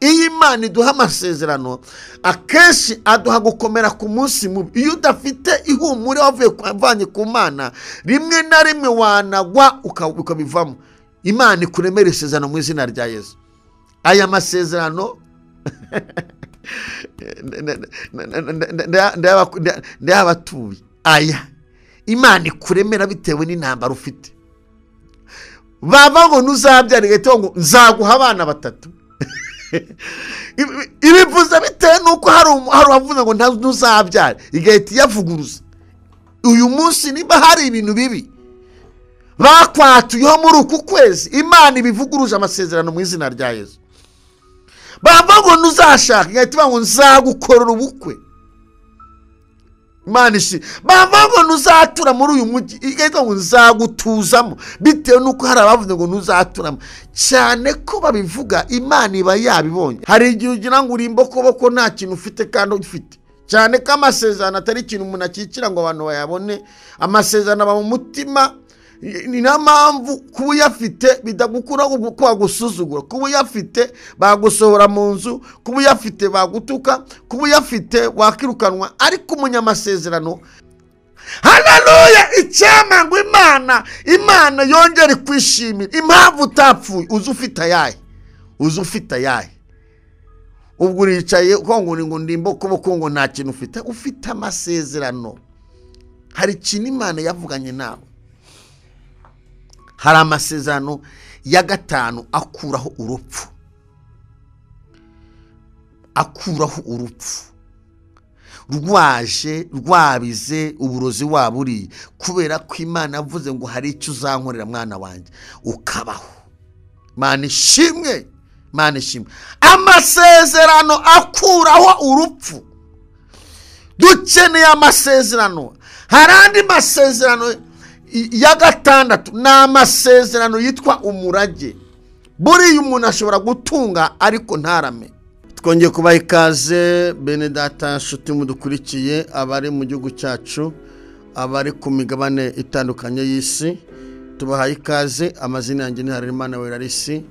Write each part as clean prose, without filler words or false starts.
Iyo Imana iduha amasezerano akenshi aduha gukomera ku munsi mubi. Iyo udafite ihumure wavanye ku Mana, rimwe na rimwe wanagwa ukabivamo. Imana ikuremera isezerano mu izina rya Yesu. Aya masezerano ndayabatuye. Aya Imana ikuremera bitewe n'intambara ufite. Bava ngo ntuzabyara, igahita ngo nzaguha abana batatu. Ibivuze bitewe n'uko hari uwavuze ngo ntuzabyara, igahita iyavuguruza. Uyu munsi niba hari ibintu bibi bakwatuyeho muri uku kwezi, Imana ibivuguruje amasezerano mu izina rya Yesu. Bava ngo ntuzashaka, igahita ivuga ngo nzagukorera ubukwe. Imana ishi. Bava ngo ntuzatura muri uyu mujyi, igahita ngo nzagutuzamo, bitewe n'uko hari abavuze ngo ntuzaturamo. Cyane ko babivuga, Imana iba yabibonye. Hari igihe ugira ngo uri imbokoboko nta kintu ufite kandi ufite. Cyane ko amasezerano atari ikintu umuntu akikira ngo abantu bayabone. Amasezerano aba mu mutima. Ni na mpamvu kuba uyafite bidagukura ko bagusuzugura, kuba uyafite bagusohora mu nzu, kuba uyafite bagutuka, kuba uyafite wakirukanwa. Ariko umunyamasezerano, haleluya, icyama ngo Imana yongere kwishimira. Impamvu utapfuye uzi ufite ayahe, uzi ufite ayahe. Ubwo uricaye uko ngo ndimbo kuboko ngo nta kintu ufite, ufite amasezerano. Hari ikintu Imana yavuganye nawe. Hari amasezerano ya gatanu akuraho urupfu. Akuraho urupfu. Rwaje rwabize uburozi waburi, kubera ko Imana yavuze ngo hari icyo uzankorera mwana wanjye, ukabaho. Imana ishimwe, Imana ishimwe. Amasezerano akuraho urupfu. Dukeneye amasezerano. Hari andi masezerano ya gatandatu, ni amasezerano yitwa umurage. Buriya umuntu ashobora gutunga ariko ntarame. Twongeye kubaha ikaze bene data nshuti mudukurikiye, abari mu gihugu cyacu, abari ku migabane itandukanye y'isi, tubahaye ikaze. Amazina yanjye ni Harerimana Werarisi.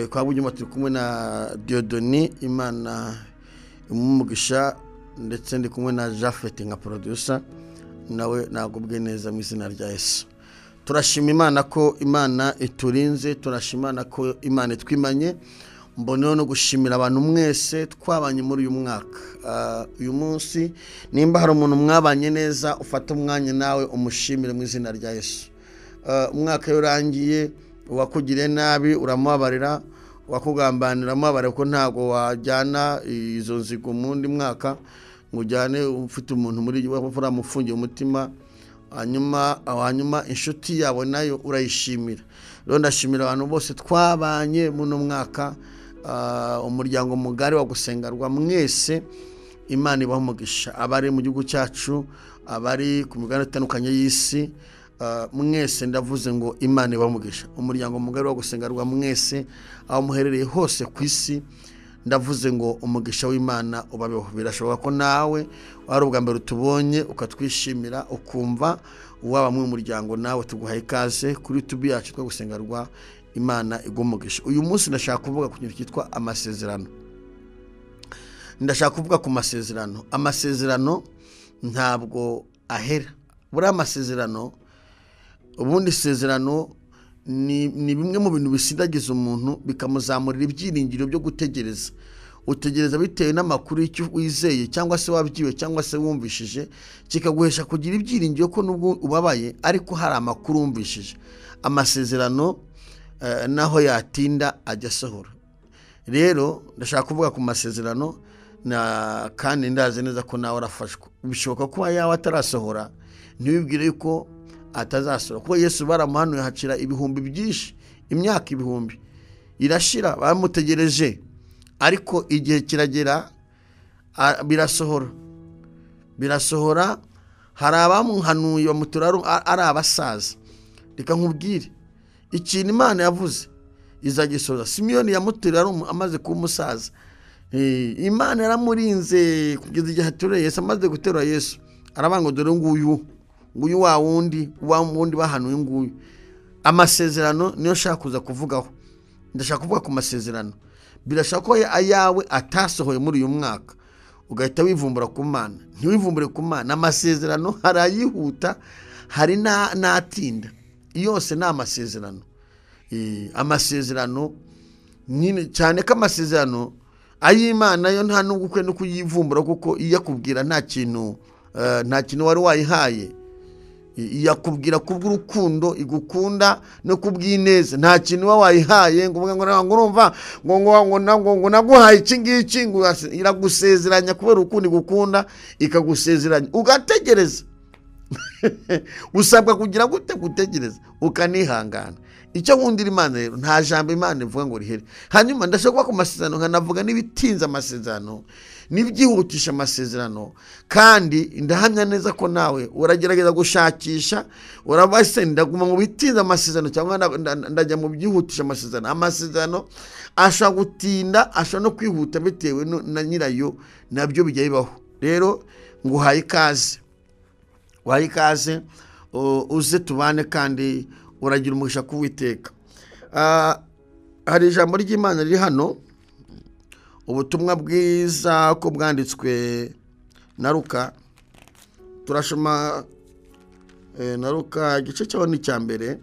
Kwa buryo turi kumwe na Diodoni, Imana imumugisha, ndetse ndi kumwe na Jafet nka producer, nawe nagubwe neza mu izina rya Yesu. Turashima Imana ko Imana iturinze, turashima Imana ko Imana itwimanye. Mboneyeho no gushimira abantu mwese twabanye muri uyu mwaka. Uyu munsi nimba hari umuntu mwabanye neza, ufata umwanya nawe umushimire mu izina rya Yesu. Umwaka urangiye, uwakugiriye nabi uramubabarira, uwakugambanira uramubabarira, ko ntago wajyana izo nzigo mu ndi mwaka ngo ujyane ufite umuntu muri uramufungiye umutima. Hanyuma inshuti yawe nayo urayishimira. Rero ndashimira abantu bose twabanye muno mwaka, umuryango mugari wa gusengarwa mwese, Imana ibahe umugisha. Abari mu gihugu cyacu, abari ku migabane itandukanye y'isi, mwese ndavuze ngo Imana ibahe umugisha. Umuryango mugari wa gusengarwa mwese aho muherereye hose ku isi, ndavuze ngo umugisha w'Imana ubabeho. Birashoboka ko nawe wari ubwa mbere utubonye ukatwishimira, ukumva waba mu muryango, nawe tuguhaye ikaze kuri YouTube yacu twa gusengarwa. Imana igumugisha. Uyu munsi ndashaka kuvuga ku kintu cyitwa amasezerano. Ndashaka kuvuga ku masezerano. Amasezerano ntabwo ahera. Buri amasezerano, ubundi isezerano ni bimwe mu bintu bisindagiza umuntu bikamuzamurira ibyiringiro byo gutegereza. Utegereza bitewe n'amakuru y'icyo wizeye cyangwa se wabyiwe cyangwa se wumvishije, kikaguhesha kugira ibyiringiro ko nubwo ubabaye ariko hari amakuru wumvishije. Amasezerano naho yatinda ajya asohora. Rero ndashaka kuvuga ku masezerano, na kandi ndazi neza ko nawe arafashwa. Bishoboka kuba yawe atarasohora, ntiwibwire yuko atazasohora, kuko Yesu baramuhanuye hacira ibihumbi byinshi, imyaka ibihumbi irashira bamutegereje, ariko igihe kiragera birasohora. Birasohora. Hari abamuhanuye bamutura ari abasaza. Reka nkubwire ikintu Imana yavuze izagisoza. Simiyoni yamuturira amaze kuba umusaza. Imana yaramurinze kugeza igihe aterura Yesu. Amaze guterura Yesu aravuga ngo dore nguyu, nguyu wa wundi bahanuye nguyu. Amasezerano niyo nshaka kuza kuvugaho. Ndashaka kuvuga ku masezerano. Birashoboka ko ayawe atasohoye muri uyu mwaka, ugahita wivumbura ku Mana. Ntiwivumbure ku Mana. Amasezerano hari ayihuta, hari n'atinda, yose ni amasezerano. Amasezerano nyine, cyane ko amasezerano ay'Imana yo nta nubwo ukwiye no kuyivumbura, kuko iyo akubwira nta kintu wari wayihaye. Yakubwira kubw'urukundo igukunda no kubw'ineza, nta kintu uba wayihaye ngo ngo urumva ngo ngo ngo naguhaye iki ngiki, ngo iragusezeranya kubera urukundo igukunda, ikagusezeranya ugategereza. Usabwa kugira gute? Gutegereza ukanihangana. Icyo nkundira Imana rero, nta jambo Imana ivuga ngo rihere. Hanyuma ndashaka kuba ku masezerano, nkanavuga n'ibitinza amasezerano n'ibyihutisha amasezerano. Kandi ndahamya neza ko nawe uragerageza gushakisha, urabase ndaguma mu bitinza amasezerano cyangwa ndajya mu byihutisha amasezerano. Amasezerano ashobora gutinda, ashobora no kwihuta bitewe na nyirayo, nabyo bijya bibaho. Rero nguhaye ikaze, wahaye ikaze uze tubane, kandi uragira umugisha kuwiteka. Hari ijambo ry'Imana riri hano, ubutumwa bwiza ko bwanditswe na Luka. Turashoma na Luka igice cyaho ni icya mbere,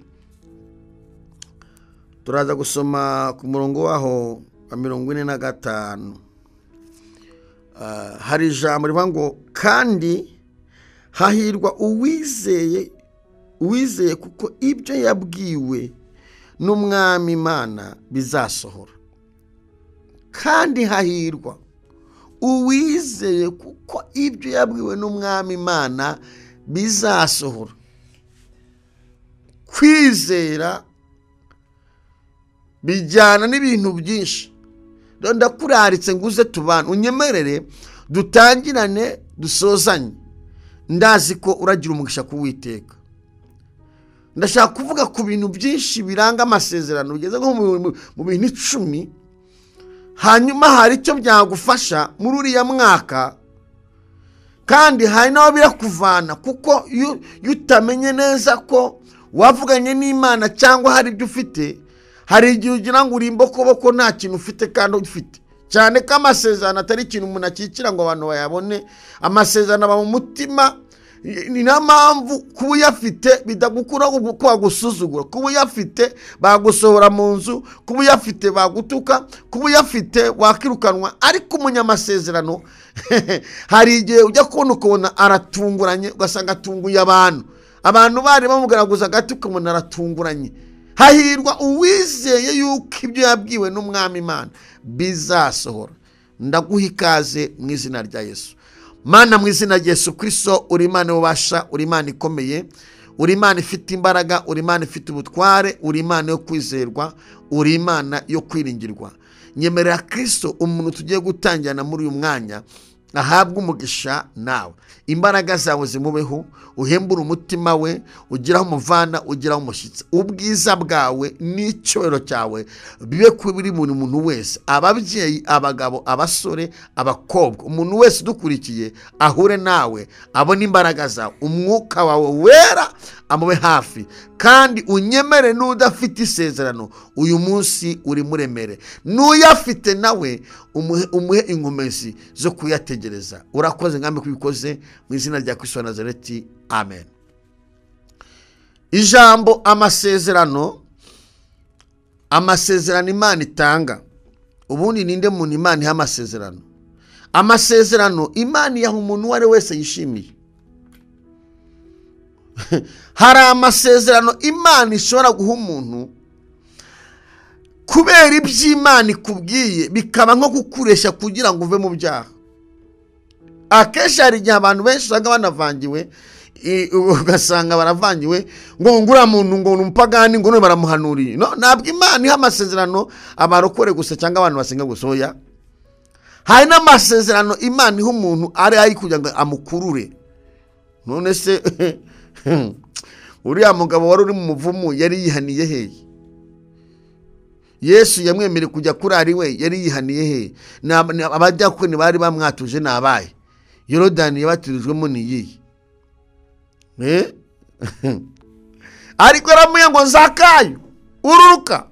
turaza gusoma ku murongo waho wa 45. Hari ijambo rivuga ngo kandi hahirwa uwizeye kuko ibyo yabwiwe n'Umwami Imana bizasohora. Kandi hahirwa uwizeye kuko ibyo yabwiwe n'Umwami Imana bizasohora. Kwizera bijyana n'ibintu byinshi. Ndakuraritse nguze tubana, unyemerere dutangirane dusozanye. Ndazi ko uragira umugisha kuwiteka. Ndashaka kuvuga ku bintu byinshi biranga amasezerano, bigeze nko mu bintu 10. Hanyuma hari icyo byagufasha muri uriya mwaka, kandi hari naho birakuvana, kuko iyo utamenye neza ko wavuganye n'Imana cyangwa hari ibyo ufite, hari igihe ugira ngo uri imbokoboko nta kintu ufite kandi ufite. Cyane ko amasezerano atari ikintu umuntu akikira ngo abantu bayabone. Amasezerano aba mu mutima. Ni na mpamvu kuba uyafite bidagukura kuko bagusuzugura, kuba uyafite bagusohora mu nzu, kuba uyafite bagutuka, kuba uyafite wakirukanwa. Ariko umunyamasezerano hari igihe ujya kubona ukabona aratunguranye, ugasanga atunguye abantu. Abantu bari bamugaraguza agati ukabona aratunguranye. Hahirwa uwizeye yuko ibyo yabwiwe n'Umwami Imana bizasohora. Ndaguha ikaze mu izina rya Yesu. Mana, mu izina rya Yesu Kristo, uri Imana ubasha, uri Imana ikomeye, uri Imana ifite imbaraga, uri Imana ifite ubutware, uri Imana yo kwizerwa, uri Imana yo kwiringirwa. Nyemerera Kristo umuntu tugiye gutangirana muri uyu mwanya ahabwe umugisha nawe. Imbaraga zawe zimubeho, uhembure umutima we, ugiraho umuvana, ugiraho umushyitsi. Ubwiza bwawe n'icyubahiro cyawe bibe kuri buri muntu wese, ababyeyi, abagabo, abasore, abakobwa, umuntu wese udukurikiye ahure nawe, abone imbaraga zawe, umwuka wawe wera amube hafi. Kandi unyemere n'udafite isezerano uyu munsi uri muremere, n'uyafite nawe umuhe inkomezi zo kuyategereza. Urakoze ngambe kubikoze mu izina rya Kristo wa Nazareti, amen. Ijambo amasezerano, amasezerano Imana itanga. Ubundi ninde muntu Imana iha amasezerano? Amasezerano Imana iha umuntu uwo ari wese yishimiye. Hari amasezerano Imana ishobora guha umuntu kubera iby'Imana ikubwiye, bikaba nko kukuresha kugira ngo uve mu byaha. Akenshi hari igihe abantu benshi usanga banavangiwe, ugasanga baravangiwe ngo ngura muntu ngo umupagani ngo none baramuhanuriye. No, ntabwo Imana iha amasezerano abarokore gusa cyangwa abantu basenga gusa, oya. Hari n'amasezerano Imana iha umuntu ari ayi kugira ngo amukurure. None se uriya mugabo wari uri mu muvumu yari yihaniye hehe? Yesu yamwemereye kujya kurara iwe, yari yihaniye hehe? Abadiyakoni bari bamwatuje nabaye. Yorodani yabatirijwemo ni iyihe? Ariko yaramuye ngo Zakayo ururuka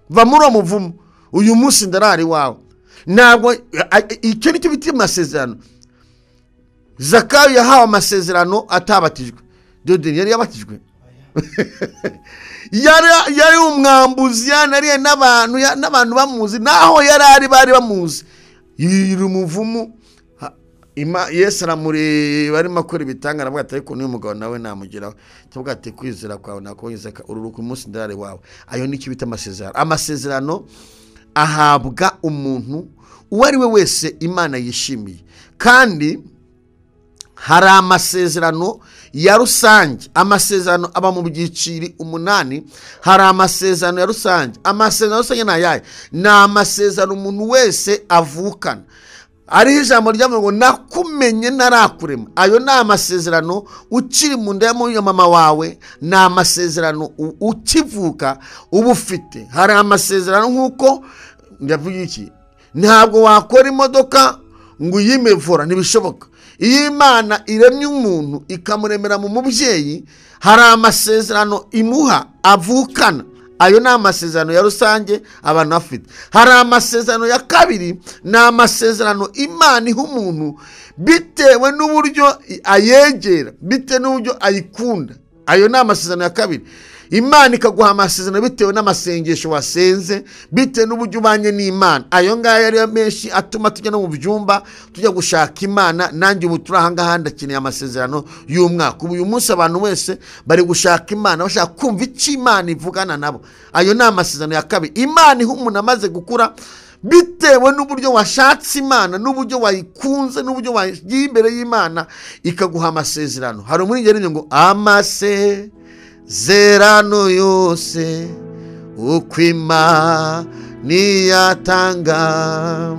va muri uwo muvumo. Uyu munsi ndarari wawe. Ntabwo icyo nicyo bita amasezerano. Zakayo yahawe amasezerano atabatijwe. Dodeni yari yabatijwe. Yari umwambuzi, yanariye n'abantu, n'abantu bamuzi, naho yari ari bari bamuzi. Yiri umuvumu. Yesu aramureba arimo akora ibitanga, aravuga ati ariko n'uyu mugabo nawe namugeraho. Tuvuga ati kwizera kwawe nakubonye, ururuka umunsi ndarare wawe. Ayo nicyo bita amasezerano. Amasezerano ahabwa umuntu uwo ari we wese Imana yishimiye. Kandi hari amasezerano ya rusange. Amasezerano aba mu byiciro 8. Hari amasezerano ya rusange. Amasezerano rusange ni ayahe? Ni amasezerano umuntu wese avukana. Ari ijambo ryavuga ngo nakumenye narakurema. Ayo ni amasezerano ukiri mu nda ya mama wawe, ni amasezerano ukivuka uba ufite. Hari amasezerano nk'uko ndavuga iki, ntabwo wakora imodoka ngo uyimevura, ntibishoboka. Iyo Imana iremye umuntu ikamuremera mu mubyeyi, hari amasezerano imuha avukana. Ayo ni amasezerano ya rusange abantu bafite. Hari amasezerano ya kabiri, ni amasezerano Imana iha umuntu bitewe n'uburyo ayegera, bitewe n'uburyo ayikunda. Ayo ni amasezerano ya kabiri. Imana ikaguha amasezerano bitewe n'amasengesho wasenze, bitewe n'uburyo ubanye n'Imana. Ayo ngayo ariyo menshi atuma tujya no mu byumba tujya gushaka Imana. Nanjye ubu turi aha ngaha ndakeneye amasezerano y'umwaka. Ubu uyu munsi abantu wese bari gushaka Imana, bashaka kumva icyo Imana ivugana nabo. Ayo ni amasezerano ya kabiri. Imana iha umuntu amaze gukura bitewe n'uburyo washatse Imana, n'uburyo wayikunze, n'uburyo wagiye imbere y'Imana, ikaguha amasezerano. Hari umuririmbyi ngo amasezerano yose uko Imana yatanga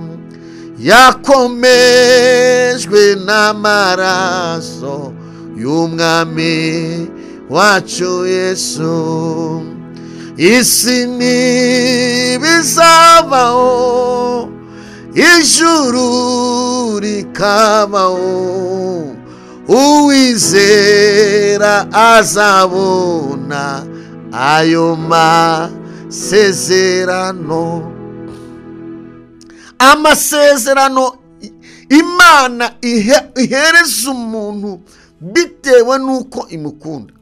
yakomejwe n'amaraso y'umwami wacu Yesu. Isi ntibizabaho, ijuru rikabaho, uwizera azabona ayo masezerano. Amasezerano Imana ihereza umuntu bitewe n'uko imukunda.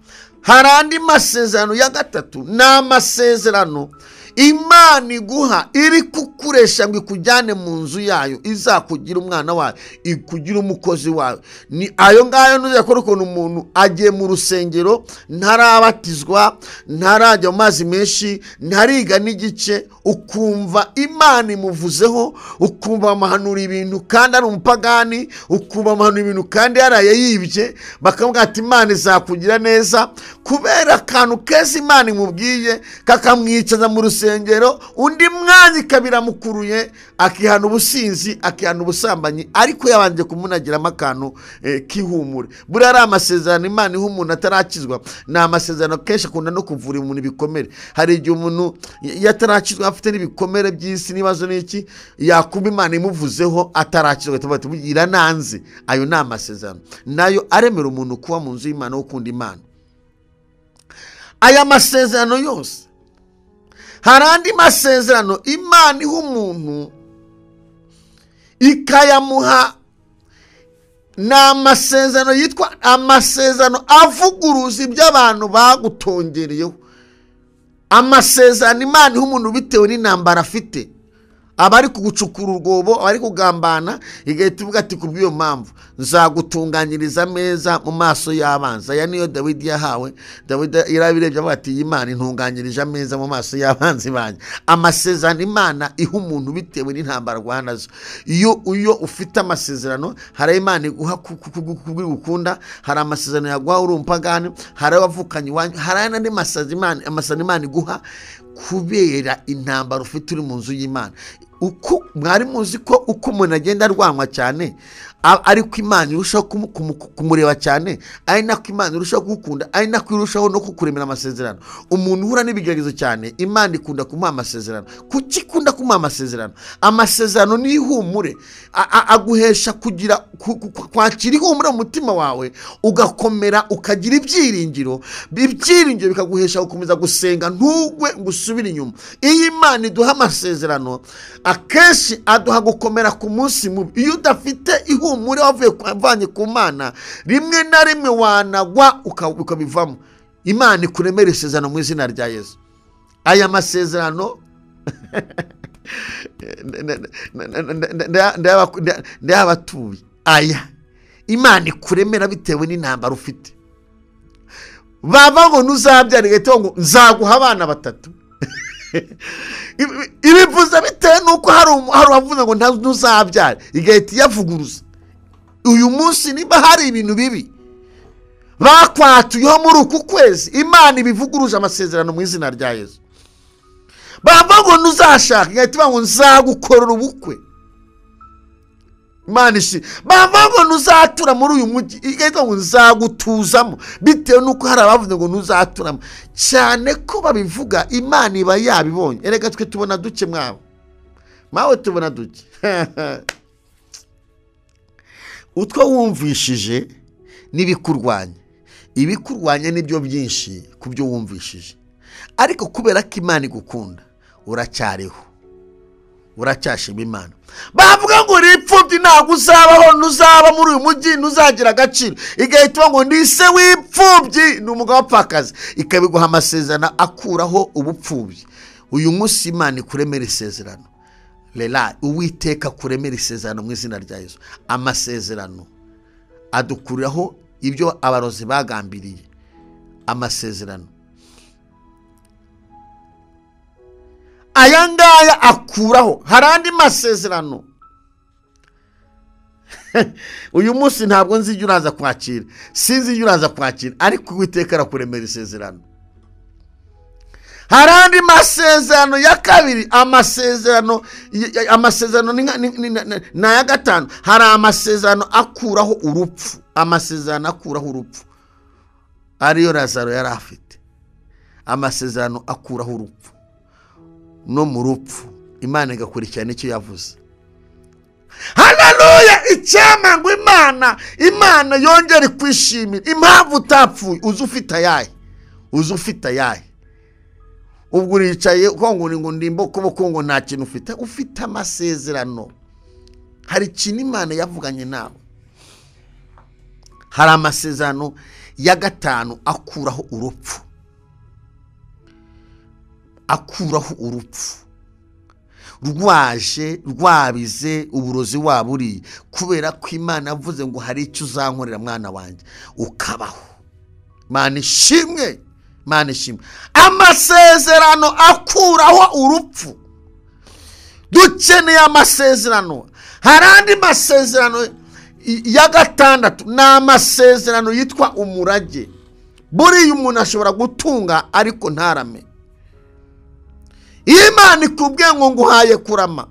Hari andi masezerano ya gatatu, ni amasezerano Imana iguha iri kukuresha ngo ikujyane mu nzu yayo, izakugira umwana wayo, ikugira umukozi wayo. Ni ayo ngayo ntuzakora ukuntu umuntu agiye mu rusengero ntarabatizwa, ntarajya mu mazi menshi, ntariga n'igice, ukumva Imana imuvuzeho, ukumva amahanura ibintu kandi ari umupagani, ukumva amahanura ibintu kandi yaraye yibye, bakavuga ati Imana izakugira neza. Kubera akantu keza Imana imubwiye kakamwicaza mu rusengero, undi mwanya ikabiramukuruye, akihana ubusinzi, akihana ubusambanyi, ariko yabanje kumunagiramo akantu k'ihumure. Buriya ari amasezerano Imana iha umuntu atarakizwa, ni amasezerano kenshi akunda no kuvura umuntu ibikomere. Hari igihe umuntu yatarakizwa afite n'ibikomere by'isi n'ibibazo n'iki, yakumva Imana imuvuzeho atarakizwa, irananze. Ayo ni amasezerano nayo aremera umuntu kuba mu nzu y'Imana, ukunda Imana. Aya masezerano yose. Hari andi masezerano Imana iha umuntu ikayamuha, ni amasezerano yitwa amasezerano avuguruza ibyo abantu bagutongereyeho. Amasezerano Imana iha umuntu bitewe n'intambara afite, abari kugucukura urwobo, abari kugambana, igahita ivuga ati kubw'iyo mpamvu nzagutunganyiriza ameza mu maso y'abanzi. Aya niyo Dawidi yahawe. Dawidi yarabirebye avuga ati iyi Imana intunganyirije ameza mu maso y'abanzi banjye. Amasezerano Imana iha umuntu bitewe n'intambara arwana nazo. Iyo ufite amasezerano, hari Imana iguha kubw'ugukunda, hari amasezerano yaguha uri umupagani, hari abavukanye iwanyu, hari n'andi masezerano Imana iguha kubera intambara ufite uri mu nzu y'Imana. Uko mwari muzi ko uko umuntu agenda arwanwa cyane ariko Imana irushaho kumureba cyane, ari nako Imana irushaho kugukunda, ari nako irushaho no kukuremera amasezerano. Umuntu uhura n'ibigeragezo cyane, Imana ikunda kumuha amasezerano. Kuki ikunda kumuha amasezerano? Amasezerano ni ihumure, aguhesha kugira kwakira ihumure mu mutima wawe, ugakomera, ukagira ibyiringiro. Ibyiringiro bikaguhesha gukomeza gusenga, ntugwe ngo usubire inyuma. Iyo Imana iduha amasezerano, akenshi aduha gukomera ku munsi mubi. Iyo udafite ihumure wavanye ku Mana, rimwe na rimwe wanagwa ukabivamo. Imana ikuremera isezerano mu izina rya Yesu. Aya masezerano ndayabatuye. Aya Imana ikuremera bitewe n'intambara ufite. Bava ngo ntuzabyara, igahita ngo nzaguha abana batatu. Ibivuze bitewe nuko hari uwavuze ngo ntuzabyara, igahita iyavuguruza. Uyu munsi niba hari ibintu bibi bakwatuyeho muri uku kwezi, Imana ibivuguruje amasezerano mu izina rya Yesu. Bava ngo ntuzashaka, igahita ivuga ngo nzagukorera ubukwe. Imana ishi. Bava ngo ntuzatura muri uyu mujyi, igahita ngo nzagutuzamo, bitewe nuko hari abavuze ngo ntuzaturamo. Cyane ko babivuga, Imana iba yabibonye. Erega twe tubona duke mwabo, mawe tubona duke. Utwo wumvishije n'ibikurwanya, ibikurwanya nibyo byinshi ku byo wumvishije. Ariko kubera ko Imana igukunda, uracyariho, uracyashima Imana. Bavuga ngo uri imfubyi, ntabwo uzabaho, ntuzaba muri uyu mujyi, ntuzagira agaciro. Igahita ngo ndi se w'imfubyi, ni umugabo w'apfakazi. Ikabiguha amasezerano akuraho ubupfubyi. Uyu munsi Imana ikuremera isezerano. Lela, Uwiteka kuremera isezerano mu izina rya Yesu. Amasezerano adukuriraho ibyo abarozi bagambiriye. Amasezerano aya ngaya akuraho. Hari andi masezerano uyu munsi ntabwo nzi ibyo uraza kwakira, sinzi ibyo uraza kwakira, ariko Uwiteka arakuremera isezerano. Hari andi masezerano ya kabiri, amasezerano ni aya gatanu. Hari amasezerano akuraho urupfu, amasezerano akuraho urupfu, ariyo Lazaro yari afite. Amasezerano akuraho urupfu, no mu rupfu Imana igakurikirana icyo yavuze. Haleluya! Icyampa ngo Imana yongere kwishimira. Impamvu utapfuye, uzi ufite ayahe, uzi ufite ayahe. Ubwo uricaye ngo ngo ndimbo kuboko ngo nta kintu ufite, ufite amasezerano. Hari ikintu Imana yavuganye nawe. Hari amasezerano ya gatanu akuraho urupfu, akuraho urupfu rwaje rwabize uburozi waburi, kubera ko Imana yavuze ngo hari icyo uzankorera mwana wanjye, ukabaho. Imana ishimwe, Imana ishimwe. Amasezerano akuraho urupfu. Dukeneye amasezerano. Hari andi masezerano ya gatandatu, ni amasezerano yitwa umurage. Buriya umuntu ashobora gutunga ariko ntarame. Imana ikubwiye ngo nguhaye kurama,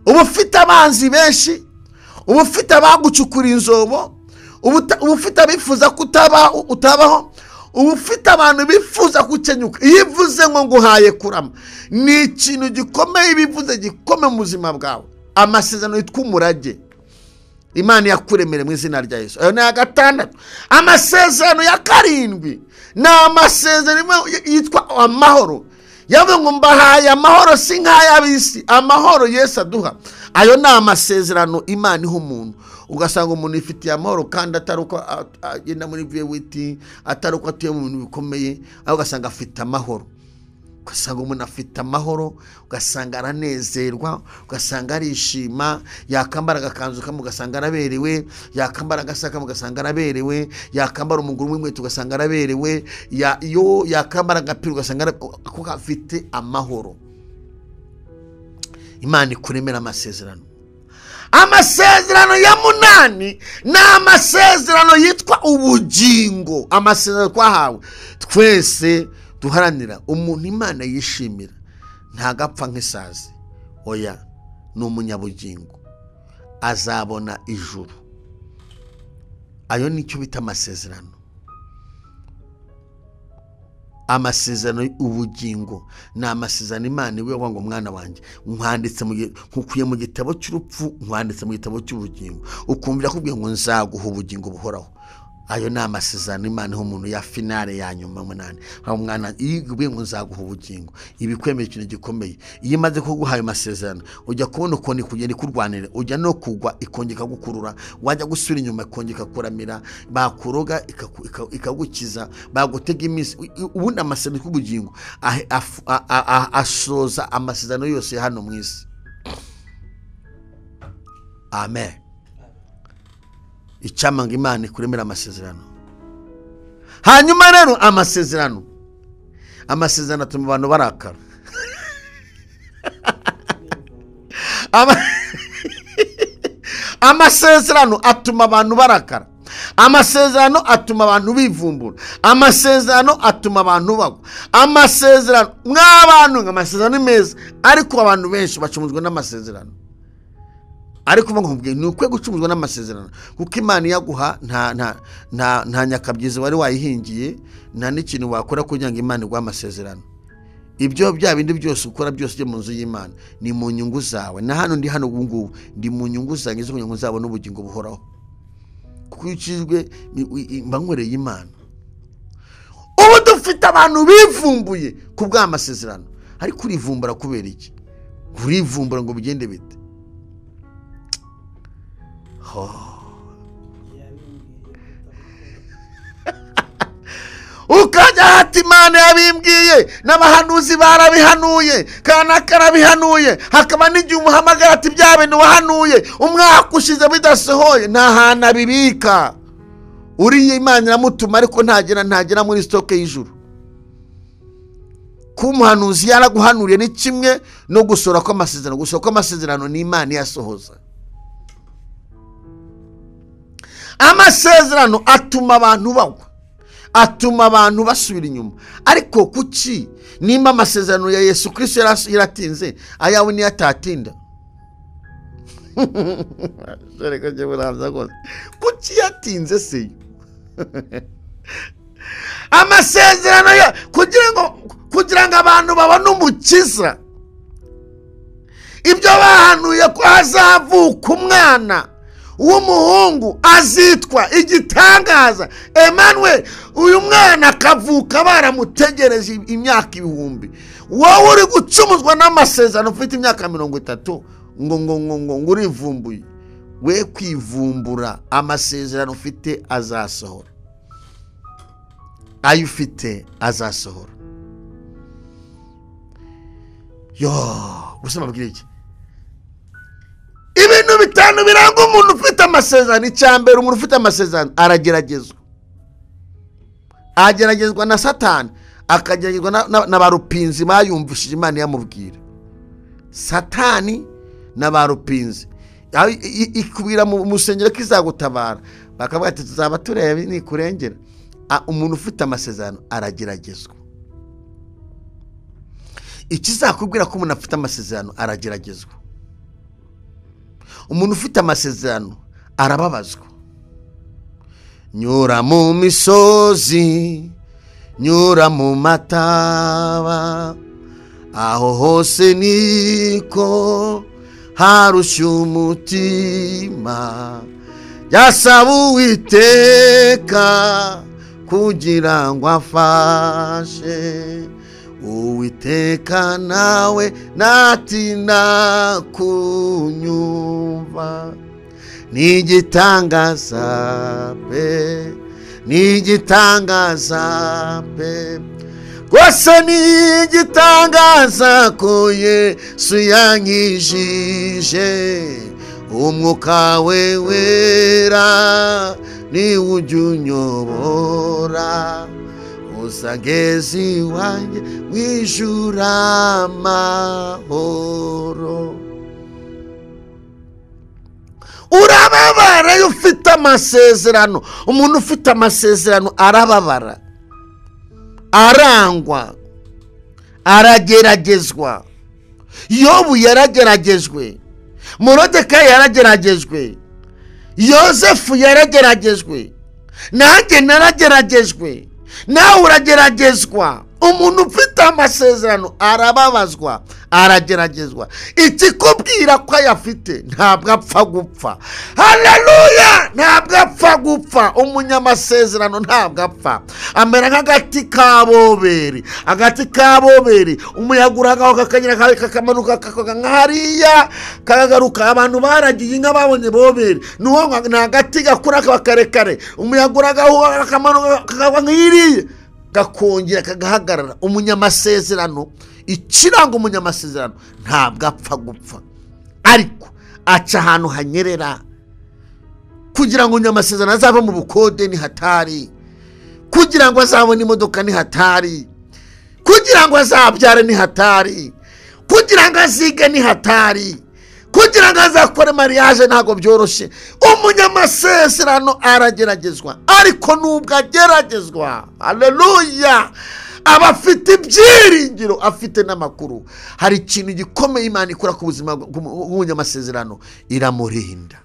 uba ufite abanzi benshi, uba ufite abagucukura inzobo, uba ufite abifuza ko utabaho, uba ufite abantu bifuza gukenyuka. Iyo ivuze ngo nguhaye kurama, ni ikintu gikomeye, ibivuze gikomeye mu buzima bwawe. Amasezerano yitwa umurage, Imana yakuremere mu izina rya Yesu. Ayo ni aya gatandatu. Amasezerano ya karindwi ni amasezerano yitwa amahoro. Yavuze ngo mbahaye amahoro si nk'ay'ab'isi, amahoro Yesu aduha. Ayo ni amasezerano Imana iha umuntu. Ugasanga umuntu ifitiye amahoro kandi atari uko agenda muri V8, atari uko atuye mu bintu bikomeye, ariko ugasanga afite amahoro. Ugasanga umuntu afite amahoro, ugasanga aranezerwa, ugasanga arishima, yakambara agakanzu kamwe ugasanga araberewe, yakambara agasaka ugasanga araberewe, yakambara umuguru w'inkweto ugasanga araberewe, iyo yakambara agapira ugasanga kuko afite amahoro. Imana ikuremera amasezerano. Amasezerano ya munani ni amasezerano yitwa ubugingo, amasezerano twahawe twese duharanira. Umuntu Imana yishimira ntagapfa nk'isazi. Oya, ni umunyabugingo, azabona ijuru. Ayo nicyo bita amasezerano. Amasezerano ubugingo ni amasezerano Imana iwe ngo mwana wanjye nkwanditse nkukuye mu gitabo cy'urupfu, nkwanditse mu gitabo cy'ubugingo, ukumvira kubwiye ngo nzaguha ubugingo buhoraho. Ayo ni amasezerano Imana umuntu ya finale ya nyuma munani. Aho mwana iyo ngo nzaguha ubugingo, ibikwemeye ikintu gikomeye. Iyo imaze kuguha ayo masezerano ujya kubona ukuntu ikugenda ikurwanira, ujya no kugwa ikongera gukurura, wajya gusubira inyuma ikongera kuramira, bakuroga ikagukiza, bagutega iminsi. Ubundi amasezerano y'ubugingo asoza amasezerano yose hano mu isi. Amen. Icyamanga Imana ikuremera amasezerano. Hanyuma rero amasezerano atuma abantu barakara. Amasezerano atuma abantu barakara. Amasezerano atuma abantu bivumbura. Amasezerano atuma abantu bagwa. Amasezerano mw'abantu, amasezerano ni meza, ariko abantu benshi bacumuzwa n'amasezerano. Ariko nkubwiye ni ukwe gucumuzwa n'amasezerano, kuko Imana yaguha nta nyakabyizi wari wayihingiye, nta n'ikintu wakora kugira ngo Imana iguhe amasezerano. Ibyo bya bindi byose ukora byose byo mu nzu y'Imana ni mu nyungu zawe. Na hano ndi hano ubu ngubu ndi mu nyungu zanjye zo kugira ngo nzabone ubugingo buhoraho, kuko iyo ukijwe mba nkoreye Imana. Ubu dufite abantu bivumbuye ku bw'amasezerano, ariko urivumbura kubera iki? Urivumbura ngo bigende bite? Ukajya ati Imana yabimbwiye, n'abahanuzi barabihanuye, kanaka arabihanuye, hakaba n'igihe umuhamagara ati bya bintu wahanuye umwaka ushize bidasohoye, nta hantu abibika. Uriye Imana iramutuma, ariko ntagera muri stoke y'ijuru. Kuba umuhanuzi yaraguhanuriye ni kimwe no gusora kw'amasezerano. Gusora kw'amasezerano ni Imana iyasohoza. Amasezerano atuma abantu bagwa, atuma abantu basubira inyuma. Ariko kuki nimba amasezerano ya Yesu Kristo yaratinze, ayawe niyo atatinda? Kuki yatinze se? Amasezerano ya kugira ngo abantu babone umukiza, ibyo bahanuye ko hazavuka umwana w'umuhungu azitwa igitangaza Emmanuel. Uyu mwana akavuka baramutegereje imyaka ibihumbi. Wowe uri gucumuzwa n'amasezerano ufite imyaka 30 ngo ngo ngo ngo urivumbuye. We kwivumbura, amasezerano ufite azasohora, ayo ufite azasohora. Yo, gusa mbabwire iki? Ibintu bitanu biranga umuntu ufite amasezerano. Icya mbere, umuntu ufite amasezerano arageragezwa. Ageragezwa na Satani, akageragezwa na barupinzi bayumvishije Imana yamubwira. Satani na barupinzi ikubwira mu musengero ko izagutabara, bakavuga ati tuzaba tureba nikurengera. Umuntu ufite amasezerano arageragezwa. Ikizakubwira ko umuntu afite amasezerano arageragezwa. Umuntu ufite amasezerano arababazwa. Nyura mu misozi, nyura mu mataba, aho hose niko harushya umutima, yasaba Uwiteka kugira ngo afashe. Uwiteka nawe natinda kunyumva, n'igitangaza pe, n'igitangaza pe, rwose n'igitangaza ko Yesu yankijije, umwuka we wera niwe ujya unyobora, uzageze iwanjye mu amahoro. Urababara iyo ufite amasezerano. Umuntu ufite amasezerano arababara, arangwa, arageragezwa. Yobu yarageragejwe, Morodekayi yarageragejwe, Yosefu yarageragejwe, nanjye narageragejwe, nawe urageragezwa. Umuntu ufite amasezerano arababazwa, arageragezwa. Ikikubwira ko ayafite ntabwo apfa gupfa. Haleluya! Ntabwo apfa gupfa. Umunyamasezerano ntabwo apfa, amera nk'agati ka boberi. Agati ka boberi umuyaga uragaho kakanyura kakamanuka kakagwa nka hariya kakagaruka. Abantu baragiye inka babonye boberi, ni agati gakura kaba karekare, umuyaga uragaho kakamanuka kakagwa nk'iriya, gakongera kagahagarara. Umunyamasezerano, ikiranga umunyamasezerano ntabwo apfa gupfa, ariko aca ahantu hanyerera kugira ngo umunyamasezerano azave mu bukode ni hatari, kugira ngo azabone imodoka ni hatari, kugira ngo azabyare ni hatari, kugira ngo azige ni hatari, kugira ngo azakore mariage ntabwo byoroshye. Umunyamasezerano arageragezwa, ariko nubwo ageragezwa, haleluya, aba afite ibyiringiro, afite n'amakuru. Hari ikintu gikomeye Imana ikora ku buzima bw'umunyamasezerano, iramurinda.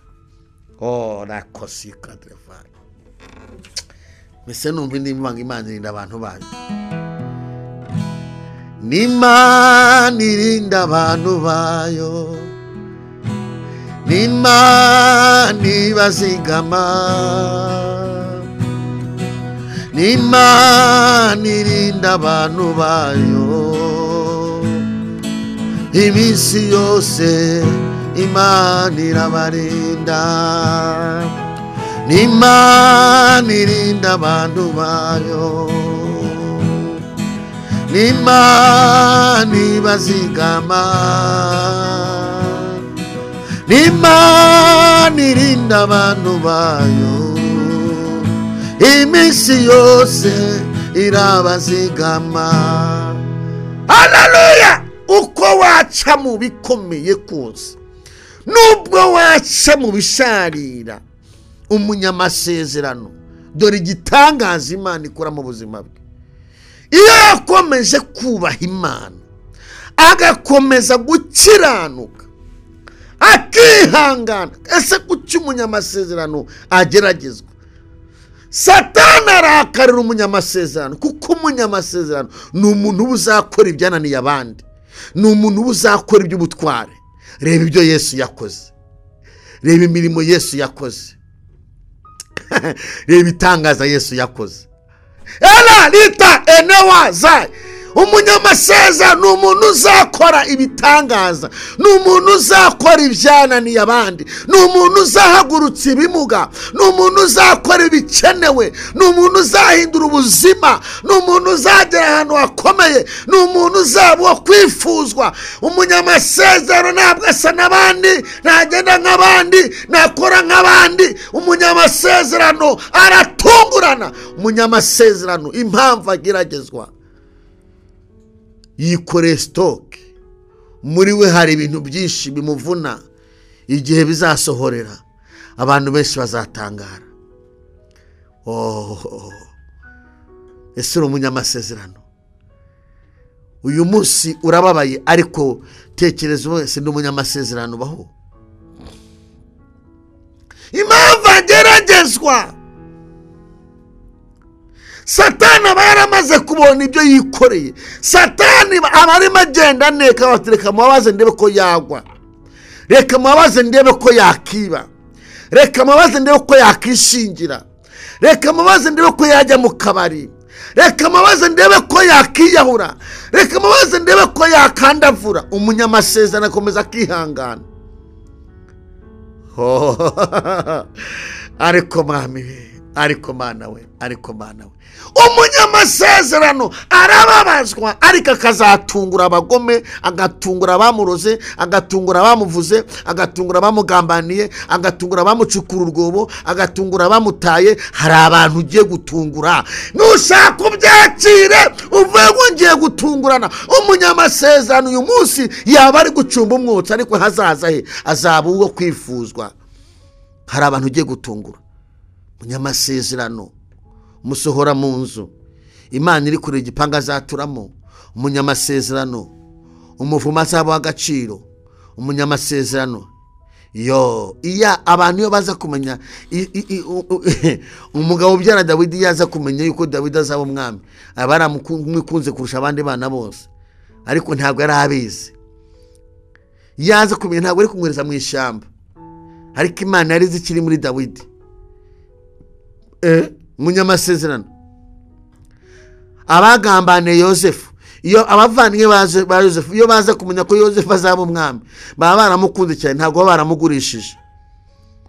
Oh, rakosika drefari. Mbese numva indi mvanga Imana irinda abantu bayo. N'Imana irinda abantu bayo, n'Imana ibazigama, n'Imana irinda abantu bayo iminsi yose, Imana irabarinda. N'Imana irinda abantu bayo, n'Imana ibazigama, n'Imana irinda abantu bayo iminsi yose irabazigama. Haleluya! Uko waca mu bikomeye kose, nubwo waca mu bisharira, umunyamasezerano, dore igitangaza Imana ikora mu buzima bwe. Iyo yakomeje kubaha Imana, agakomeza gukiranuka, akihangana. Ese kuki umunyamasezerano ageragezwa? Satani arakarira umunyamasezerano, kuko umunyamasezerano ni umuntu uba uzakora ibyananiye abandi, ni umuntu uba uzakora iby'ubutware. Reba ibyo Yesu yakoze, reba imirimo Yesu yakoze, reba ibitangaza Yesu yakoze. Ela lita enewa zai. Umunyamasezerano ni umuntu uzakora ibitangaza, ni umuntu uzakora ibyananiye abandi, ni umuntu uzahagurutsa ibimuga, ni umuntu uzakora ibikenewe, ni umuntu uzahindura ubuzima, ni umuntu uzagera ahantu hakomeye, ni umuntu uzaba uwo kwifuzwa. Umunyamasezerano ntabwo asa n'abandi, ntagenda nk'abandi, ntakora nk'abandi. Umunyamasezerano aratungurana. Umunyamasezerano impamvu ageragezwa, yikoreye sitoke muri we, hari ibintu byinshi bimuvuna. Igihe bizasohorera abantu benshi bazatangara. Oh, ese uri umunyamasezerano? Uyu munsi urababaye, ariko tekereza wese ndi umunyamasezerano baho. Impamvu ageragezwa, Satani aba yaramaze kubona ibyo yikoreye. Satani aba arimo agenda aneka, bati reka mubabaze ndebe ko yagwa, reka mubabaze ndebe ko yakiba, reka mubabaze ndebe ko yakishingira, reka mubabaze ndebe ko yajya mu kabari, reka mubabaze ndebe ko yakiyahura, reka mubabaze ndebe ko yakandavura. Umunyamasezerano akomeza akihangana. Ariko mwami we, ariko mana we, ariko mana we. Umunyamasezerano arababazwa, ariko akazatungura abagome, agatungura abamuroze, agatungura abamuvuze, agatungura abamugambaniye, agatungura abamucukura urwobo, agatungura abamutaye. Hari abantu ugiye gutungura, nushaka ubyakire uvuge ngo ngiye gutungurana. Umunyamasezerano uyu munsi yaba ari gucumba umwotsi, ariko hazaza he azaba uwo kwifuzwa. Hari abantu ugiye gutungura. Umunyamasezerano musohora mu nzu Imana iri kure igipanga azaturamo. Umunyamasezerano Umuvumo azaba w'agaciro. Umunyamasezerano. Yo, iya abantu iyo baza kumenya umugabo ubyara Dawidi yaza kumenya yuko Dawidi azaba umwami, aba aramukunze kurusha abandi bana bose, ariko ntabwo yari abizi. Yaza kumenya ntabwo ari kumwereza mu ishyamba, ariko Imana yari izi ikiri muri Dawidi. Umunyamasezerano. Abagambaniye Yosefu, iyo abavandimwe ba Yosefu iyo baza kumenya ko Yosefu azaba umwami, baba baramukunze cyane, ntabwo baba baramugurishije.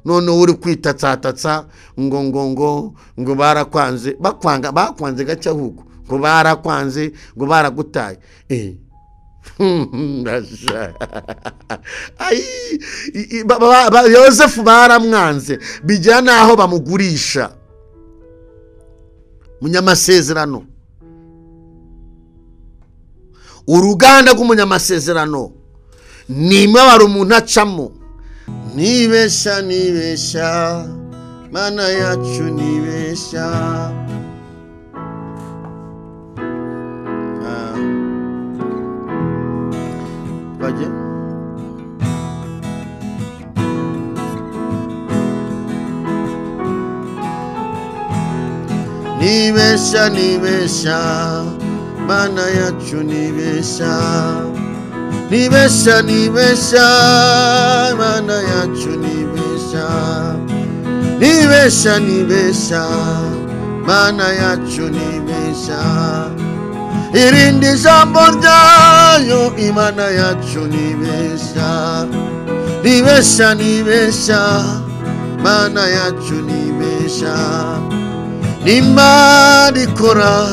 None uri kwitatsatatsa ngo ngo ngo ngo barakwanze, bakwanga bakwanze gace ahubwo ngo barakwanze, ngo baragutaye. Yosefu baramwanze bijya naho bamugurisha. Munyamasezerano. Uruganda rw'umunyamasezerano ni imibabaro umuntu acamo. Nibesha nibesha Mana yacu nibesha. Bajye nibesha nibesha Mana yacu nibesha. Nibesha nibesha Mana yacu nibesha. Nibesha nibesha Mana yacu nibesha. Irindi jambo ryayo Imana yacu nibesha. Nibesha nibesha Mana yacu nibesha. Nimana ikora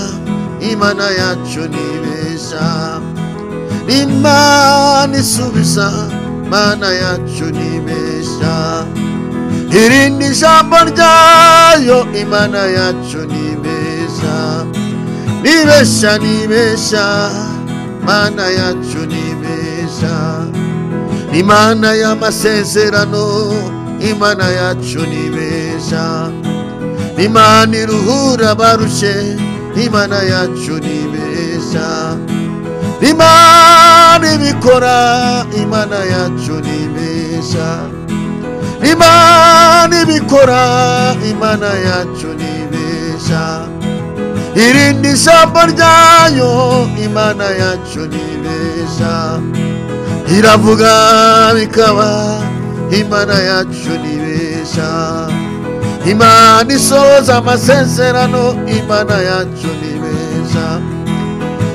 Imana yacu nibesha. Imana isubiza Mana yacu nibesha. Irindi jambo ryayo Imana yacu nibesha. Nibesha nibesha Mana yacu nibesha. Imana y'amasezerano Imana yacu nibesha. Imana iruhura abarushe Imana yacu nibesha. Imana ibikora Imana yacu nibesha. Imana ibikora Imana yacu nibesha. Irindi jambo ryayo Imana yacu nibesha. Iravuga bikaba Imana yacu nibesha. Imana isohoza amasezerano Imana yacu nibesha.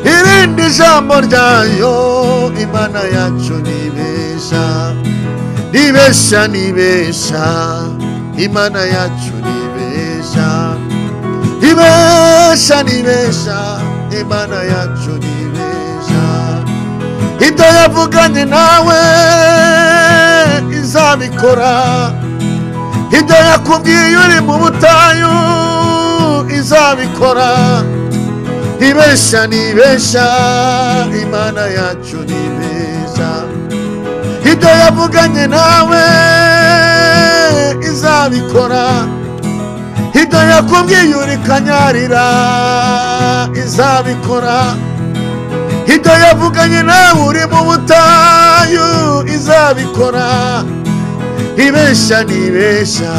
Irindi jambo ryayo Imana yacu nibesha. Nibesha nibesha Imana yacu nibesha. Nibesha nibesha Imana yacu nibesha. Ibyo yavuganye nawe izabikora. Ibyo yakubwiye uri mu butayu izabikora. Nibesha nibesha Imana yacu nibesha. Ibyo yavuganye nawe izabikora. Ibyo yakubwiye uri kanyarira izabikora. Ibyo yavuganye nawe uri mu butayu izabikora. Ibesha nibesha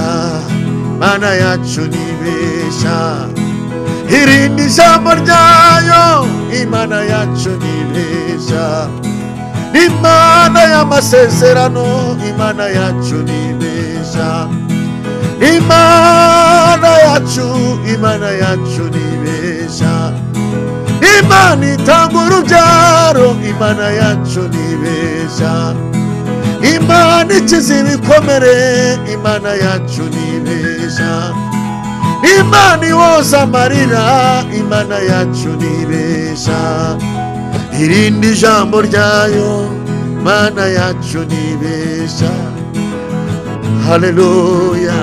Mana yacu nibesha. Irindi jambo ryayo Imana yacu nibesha. Imana y'amasezerano Imana yacu nibesha. Imana yacu Imana yacu nibesha. Imana itanga urubyaro Imana yacu nibesha. Imana ikiza ibikomere Imana yacu nibesha. Imana iwoza amarira Imana yacu nibesha. Irindi jambo ryayo Mana yacu nibesha. Haleluya.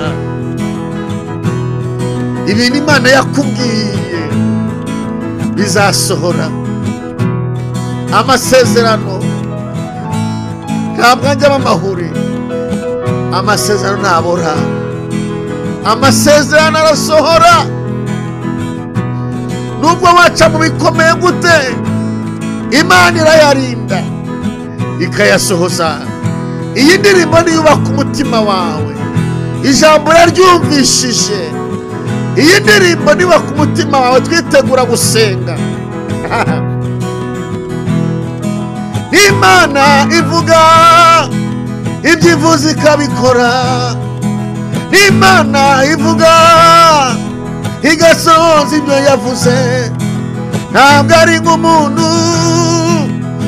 Ibintu Imana yakubwiye bizasohora. Amasezerano ntabwo ajya amahuri. Amasezerano ntabora. Amasezerano arasohora. Nubwo waca mu bikomeye gute, Imana irayarinda. ikayasohoza. Iyi ndirimbo niyubaka umutima wawe, ijambo raryumvishije. Iyi ndirimbo niyubaka umutima wawe, twitegura gusenga. Imana ivuga ibyo ivuze ikabikora. Imana ivuga igasohoza ibyo yavuze. Ntabwo ari nk'umuntu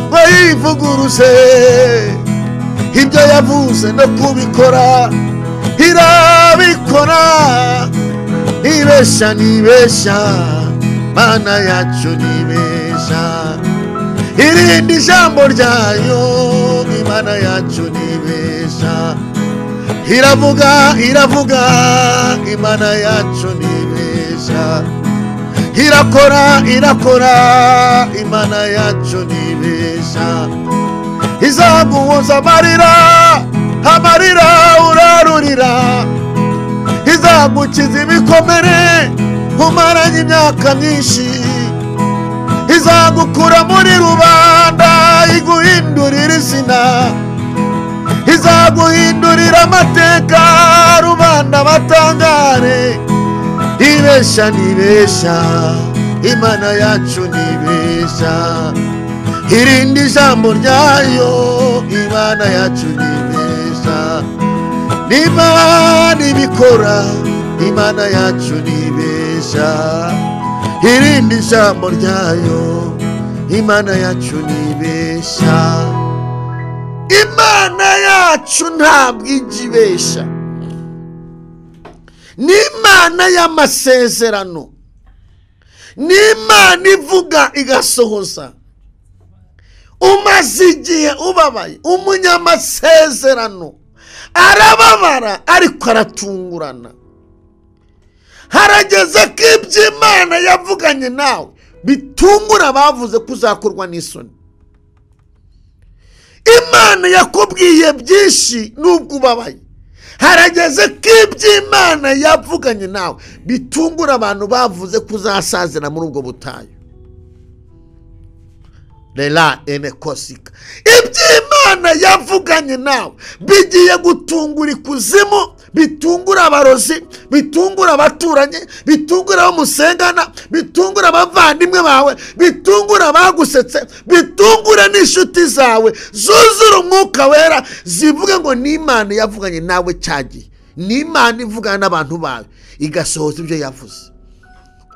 ngo yivuguruze, ibyo yavuze no kubikora irabikora. Nibesha nibesha, Mana yacu nibesha. Irindi jambo ryayo, Imana yacu nibesha. Iravuga iravuga, Imana yacu nibesha. Irakora irakora, Imana yacu nibesha. Izaguhoza amarira, amarira urarurira. Izagukiza ibikomere umaranye imyaka myinshi. Izagukura muri rubanda iguhindurira izina. Izaguhindurira amateka rubanda batangare. Ibesha nibesha, Imana yacu nibesha. Irindi jambo ryayo, Imana yacu nibesha. Imana ibikora, Imana yacu nibesha. Irindi jambo ryayo, Imana yacu nibesha. Imana yacu ntabwo ijya ibesha. Ni Imana y'amasezerano, ni Imana ivuga igasohoza. Umaze igihe ubabaye, umunyamasezerano arababara ariko aratungurana. Harageze ko ibyo Imana yavuganye nawe bitungura bavuze ko uzakorwa n'isoni. Imana yakubwiye byinshi nubwo ubabaye. Harageze ko ibyo Imana yavuganye nawe bitungura abantu bavuze ko uzasazira muri ubwo butayu. Rela enekosika. Ibyo Imana yavuganye nawe bigiye gutungura ikuzimu, bitungura abarozi, bitungura abaturanyi, bitungura abo musengana, bitungura abavandimwe bawe, bitungura abagusetse, bitungura n'inshuti zawe zuzura umwuka wera, zivuge ngo ni Imana yavuganye nawe cyagiye. Ni Imana ivugana n'abantu bawe igasohoza ibyo yavuze.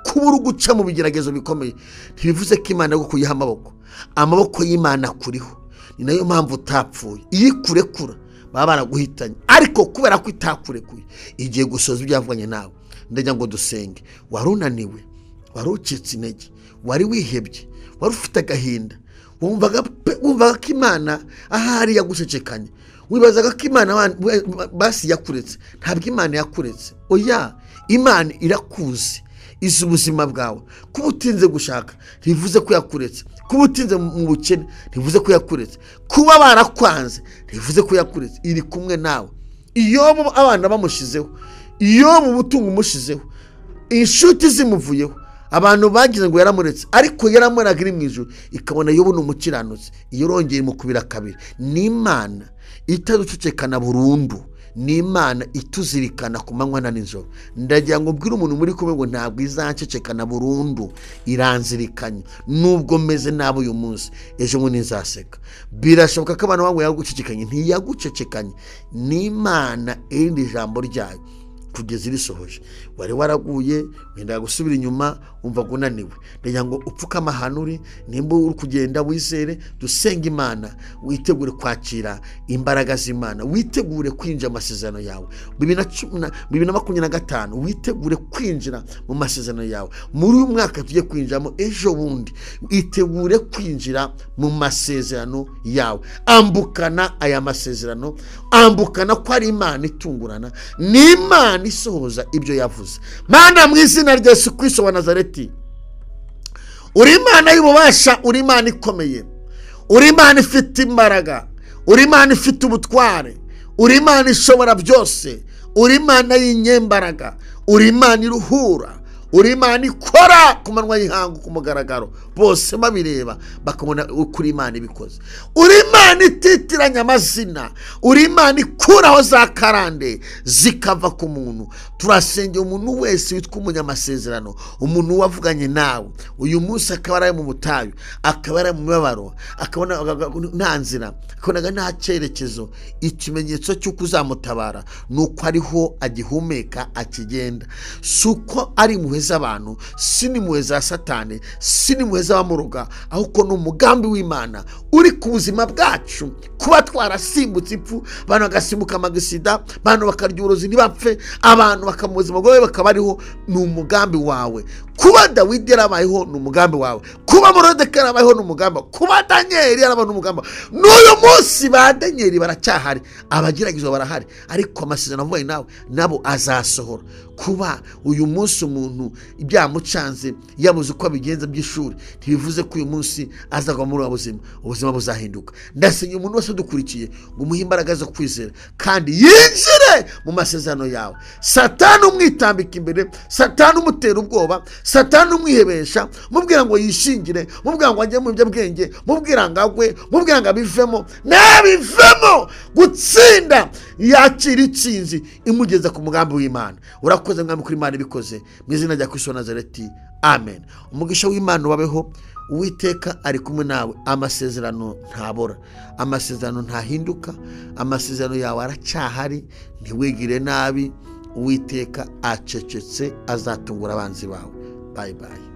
Kuba uri guca mu bigeragezo bikomeye ntibivuze ko Imana yagukuyeho amaboko. Amaboko y'Imana akuriho, ni nayo mpamvu utapfuye. Iyo ikurekura baba baraguhitanye, ariko kubera ko itakurekuye igiye gusoza ibyo yavuganye nawe. Ndagira ngo dusenge. Wari unaniwe, wari ucitse intege, wari wihebye, wari ufite agahinda, wumvaga ko Imana ahari yagucecekanye, wibazaga ko Imana basi yakuretse. Ntabwo Imana yakuretse, oya. Imana irakuzi, izi ubuzima bwawe. Kuba utinze gushaka ntibivuze ko yakuretse, kuba utinze mu bukene ntibivuze ko yakuretse, kuba barakwanze ntibivuze ko yakuretse. Iri kumwe nawe. Iyo abana bamushizeho, iyo mu butungo umushizeho, inshuti zimuvuyeho, abantu bagize ngo yaramuretse, ariko yaramuraga iri mu ijuru ikabona Yobu ni umukiranutsi. Iyo urongeye imukubira kabiri. Ni Imana itaducecekana burundu, ni Imana ituzirikana ku manywa na nijoro. Ndagira ngo mbwire umuntu muri kumwe ngo ntabwo izancecekana burundu, iranzirikanye. Nubwo meze nabi uyu munsi, ejo bundi nzaseka. Birashoboka ko abantu bawe yagucecekanye, ntiyagucecekanye. Ni Imana irindi jambo ryayo kugeza irisohoje. Wari waraguye, wenda gusubira inyuma, umva unaniwe. Ndagira ngo upfukame ahantu uri, nimba uri kugenda wizere, dusenge Imana, witegure kwakira imbaraga z'Imana, witegure kwinjira amasezerano yawe. 2025 witegure kwinjira mu masezerano yawe. Muri uyu mwaka tugiye kwinjiramo ejo bundi, itegure kwinjira mu masezerano yawe. Ambukana aya masezerano, ambukana ko ari Imana itungurana, ni Imana isohoza ibyo yavuze. Mana, mu izina rya Yesu Kristo wa Nazareti, uri Imana y'ububasha, uri Imana ikomeye, uri Imana ifite imbaraga, uri Imana ifite ubutware, uri Imana ishobora byose, uri Imana y'inyembaraga, uri Imana iruhura, Uri Imana ikora ku manywa y'ihangu ku mugaragaro, bose babireba bakabona ukuri Imana ibikoze. Uri Imana ititiranya amazina, uri Imana ikuraho za karande zikava ku muntu. Turasengera umuntu wese witwa umunyamasezerano, umuntu wavuganye nawe uyu munsi akaba ari mu butayu, akaba ari mu mibabaro, akabona nta nzira, akabonaga nta cyerekezo. Ikimenyetso cy'uko uzamutabara ni uko ariho agihumeka, akigenda. Si uko ari impuhwe z'abantu, si n'impuhwe za Satani, si n'impuhwe z'abamuroga, ahubwo ni umugambi w'Imana uri ku buzima bwacu. Kuba twarasimbutse ipfu, abantu bagasimbuka amagisida, abantu bakarya uburozi ntibapfe, abantu bakaba mu buzima bwawe bakaba ariho, ni umugambi wawe. Kuba Dawidi yarabayeho ni umugambi wawe, kuba Moridekayi yarabayeho ni umugambi wawe, kuba Daniyeli yarabayeho ni umugambi wawe. N'uyu munsi ba Daniyeli baracyahari, abageragezwa barahari, ariko amasezerano avuganye nawe nabo azasohora. Kuba uyu munsi umuntu byamucanze yabuze uko abigenza by'ishuri, ntibivuze ko uyu munsi azagwa muri ubu buzima, ubuzima buzahinduka. Ndasenya umuntu wese udukurikiye ngo umuhe imbaraga zo kwizera kandi yinjire mu masezerano yawe. Satani umwitambika imbere, Satani umutera ubwoba, Satani umwihebesha, mubwira ngo yishingire, mubwira ngo ajye mu biyobyabwenge, mubwira ngo agwe, mubwira ngo abivemo, nabivemo gutsinda yakira itsinzi imugeza ku mugambi w'Imana. Urakoze Mwami kuri Imana ibikoze, mu izina rya Kristo wa Nazareti, amen. Umugisha w'Imana ubabeho. Uwiteka ari kumwe nawe. Amasezerano ntabora, amasezerano ntahinduka, amasezerano yawe aracyahari, ntiwigire nabi. Uwiteka acecetse azatungura abanzi bawe. Bye bye.